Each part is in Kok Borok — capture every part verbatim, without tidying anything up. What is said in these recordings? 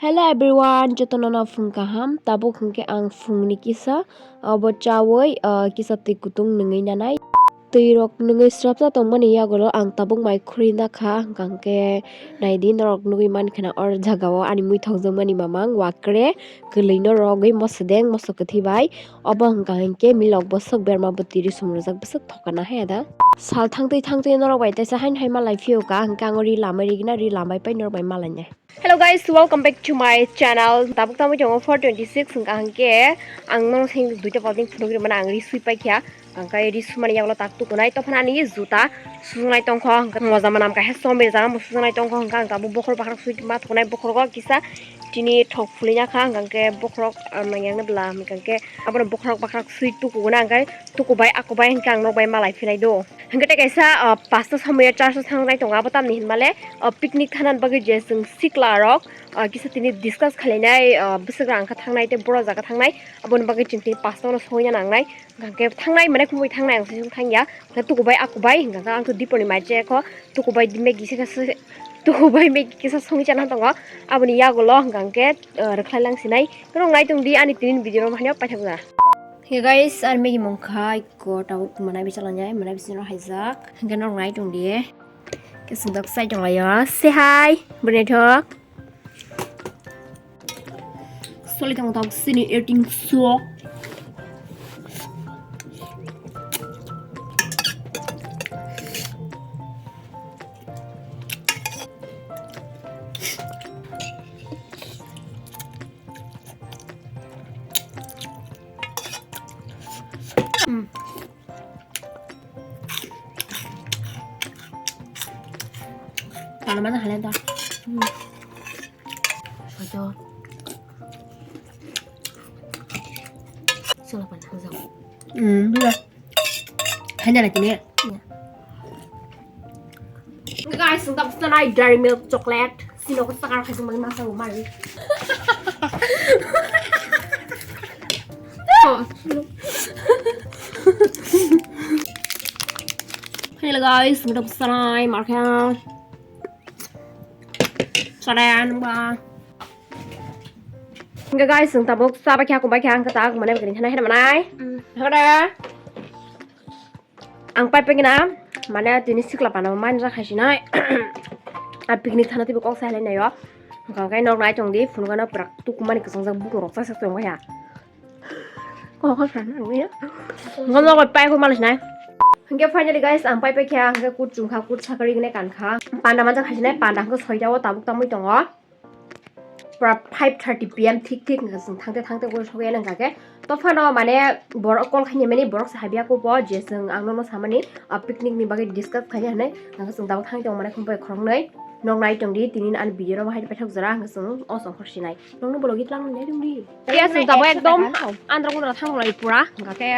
Hello everyone, jotono no phung kaham. Tabuk hwnkhe ang phungni kisa obo chawi, ah, kisa twi kutung nungwi nanai. Twi rok nungwi srapsa tongmani yagulo ang tabuk mai khurui nakha, hwnkha hwnkhe naidi norok nugwi mankha na or jagao ani muithokjakmani mamang wakre kwlwino rogwi moso deng moso kwthwi bai. Obo hwnkha hwnkhe milok bwswk berma bwtwi risum rwjak bwswk thokana hai da. Sal thangtwi thangtwi norok bai teisa haino hai malai phiyokha, hwnkhe ang o ri lamai rigina ri lamai pai norok bai malainai. Hello guys, welcome back to my channel. Tabuk tamo tongo four twenty six hwnkha hwnkhe ang nono seng duita balting phunuk rimana ang ri sui paikha. Ang kai ri sumani yagulo tak tukunai tophana ani juta sujaknai tongkho hwnkha moja manam kaisa somir jaga bo sujaknai tongkho hwnkha ang tabuk bokhorok bakhorok sui ma thukunai bokhorogo kisa tini thok phulwi nakha hwnkha hwnkhe bokhorok ang yang bwla hwnkha hwnkhe abono bokhorok bakhorok sui tukugo na hwnkhe tukubai akubai hwnkhe ang nokbai malai phinai do. Hwnkhe tei kaisa, ah, pasta somoyo church-o thangnai tongo, abo tamni hinmale, ah, picnic thanani bagwi je chwng sikla rok, ah, kisa tini discuss khlainai, ah, bwswk rang kha thangnai tei boro jaga thangnai, aboni bagwi chwng tini pasta-o no sogwi nangnai. Hwnkhe thangnai mane khumui thangnai ang sisuk thangya, hwnkhe tukubai akubai hwnkha khe ang khe diponi mai chekho, tukubai di Maggie se khe se, tukubai Maggie kisa songwi chana tongo, aboni yagulo hwnkha hwnkhe, ah, rwkhlai lang sinai. Norok nai tongdi ani tini video no hwnwi paithakjak. Hey guys, ar Maggie mung khai ko tabuk manai bisa lanjai, manai bisa no haijak. Hingke norok nai tongdi. Ke sungdok sai tonglayo. Say hi, Bernethok. Soli tong tabuk sini eating show. Hmm. Tala mana halai da. Hmm. Sojo. Sula pan hajak. Hmm, bila. Hanya lagi ni. Ya. Guys, ang tapos na Dairy Milk Chocolate. Sino ko sakar kasi magmasa umay. Hello guys, ang tapos na marka. Saran ba. Hingke guys, ang tabok saba kya kumba kya ang katak mana begini hana hana manai. Hana. Ang pai pegina, mane tini sikla pana main ra khai sinai. A picnic thana tibi kok sai lai nayo. Hwnkha khe nok nai tong di, phunukano prak tukumani kwchang jak buku rok chak chak tong ya. Kok kok sana ang ya. Ngom nok pai ko malis nai. Hwnkhe finally guys, ang pai pai kha, hwnkhe kut chum kha, kut sakari gine kan kha. Panda manjak khai sinai, panda hwnkhe soita o tabuk tamui tongo. Pura five thirty P M thik thik hwnkha chwng thangte thangte guri sogwi nang kha khe. To phano mane borok call khaini mani borok se habya ko bo je chwng ang nono samani, ah, picnic ni bagwi discuss khaini hwnwi hwnkha chwng tabuk thangte mane khumpai khoroknwi nok nai tong di tini ani video no bahai paithak jora hwnkha chwng o song khor sinai nokno bologwi tlang nai dum di. Ya chwng tabuk ekdom andro kundra thang lai pura hwnkha khe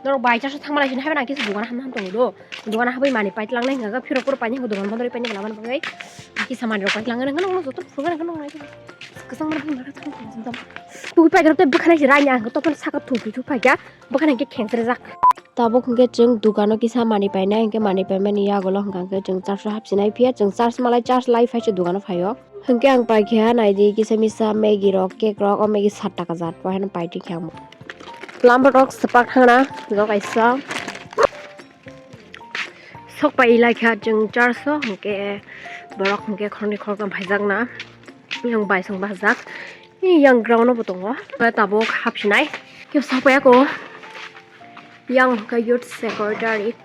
norok bai chasu thang malai sini haiba nang kisa dugan ham ham tongo do. Dugan habai mani paitlang nai hwnkha phirok pura paini hwnkha dugan bondori paini bwla man bagwi kisa mani rok paitlang nai hwnkha nokno joto phunukha nai hwnkha nokno nai kwchang mani bwla thang tong jam twi paikrok tei bwkhanai se raini ang topon saka thupi thupai kha bwkhanai khe khengchre jak. Tabuk hwnkhe chwng dukano kisa mani painai hwnkhe mani paimani yagulo hwnkha hwnkhe chwng church o hapsinai phiya chwng church malai church lai phai se dukano phaio. Hwnkhe ang paikha naidi kisa misa Maggie rok cake rok o Maggie sat taka jat bo haino paitwi khe ang. Lama rok swpak thangna nok kaisa. Sok pai lai kha chwng church o hwnkhe borok hwnkhe khoroknwi khoroktham phaijakna yang bai chwng bahajak yang ground o bo tongo tabuk hapsinai khe sok pai ako yang hwnkhe youth secretary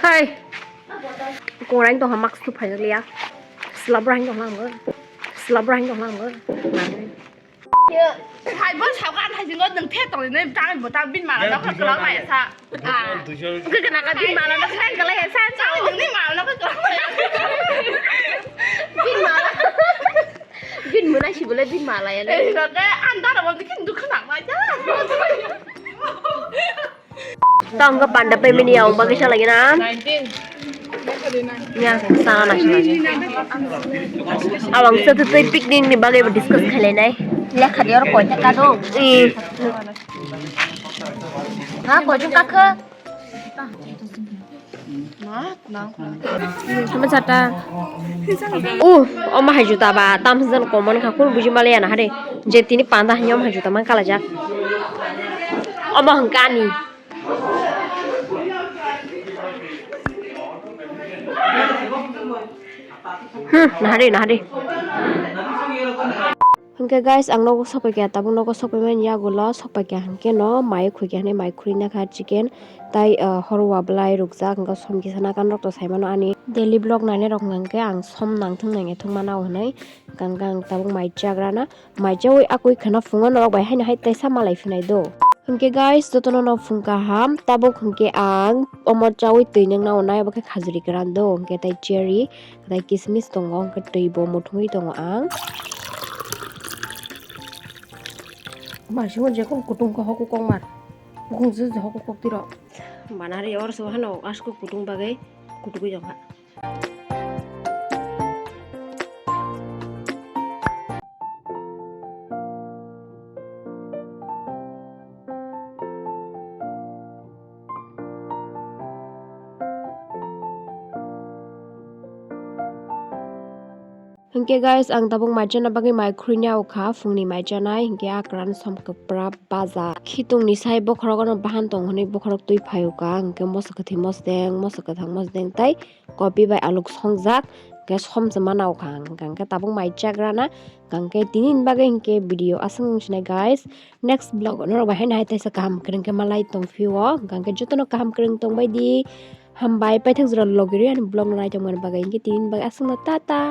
hai korai tongha mask tu phaijakliya slabra hang tongha ang slabra hang tongha ang. Hai bo sao kan hai jingo nang the tong ne tang bo tang bin mala no ka kala mai sa. Ah. Ke kena ka bin mala no ka kala ya sa sa. Nang ni mala no ka kala mai. Bin mala. Bin muna si bole bin mala ya le. Eh, ka andar bo kin dukh na ma ja. Tong ka panda pemini ya umba kisa lagi na. Ya, sana sana. Awang sa tu tui picnic ni bagai ba discuss khalai nai. Lekha dia oro koita ka do. Eh. Ha, koita ka kha. Sama chata. Uh, omo hai juta ba, tam season common kha, kunu buji maliya na hare. Je tini panda hanya omo hai juta man kala jak. Omo hwnkhe ani. Hmm, nahari, nahari. Hwnkhe guys, ang nogo sokphaikha, tabuk nogo sokphaimani yagulo sokphaikha hwnkhe no mai khuikha hwnwi mai khurina kha chicken, tai, ah, horwa bwlai rukjak, hwnkhe som kisa nakan rok to saimano ani daily vlog nainai rok hwnkhe ang som nangthung nangya thung mana hwnwi hwnkhe ang tabuk mai chagrana. Mai chaui akui kheno phungo norok bai haino hai teisa malai phinai do. Hwnkhe guys, jotono no phung kaham, tabuk hwnkhe ang omo chaui twi nwngnao nai, obo khe khajuri kwran do, hwnkhe tai cherry, tai kismis tongo, hwnkhe twi bo muthungwi tongo ang. Maisingmo je kok kutung kha hokuk kokmar, bukung je je hokuk koktwirok. Banari oro se hano asko kutung bagwi kutugwi tongkha. Hwnkhe guys, ang tabuk mai chana bagwi mai khurui nai o kha, phungni mai chanai, hwnkhe a kwran som kwprap baja. Khitungni sai bokhorok ono bahan tong hwnwi bokhorok twi phai o kha, hwnkhe moso kwthwi mosdeng, moso kwthang mosdeng tei kopi bai aluk songjak, hwnkhe som se mana o kha ang, hwnkhe tabuk mai chagrana, hwnkhe tini ni bagwi hwnkhe video aswk wng sinai guys, next vlog o norok bai haino hai teisa kaham kwrwng khe malai tongphio, hwnkhe jotono kaham kwrwng tongbai di, hambai paithak jora logi rwi ani vlog no naitongmani bagwi, hwnkhe tini ni bagwi aswkno tata.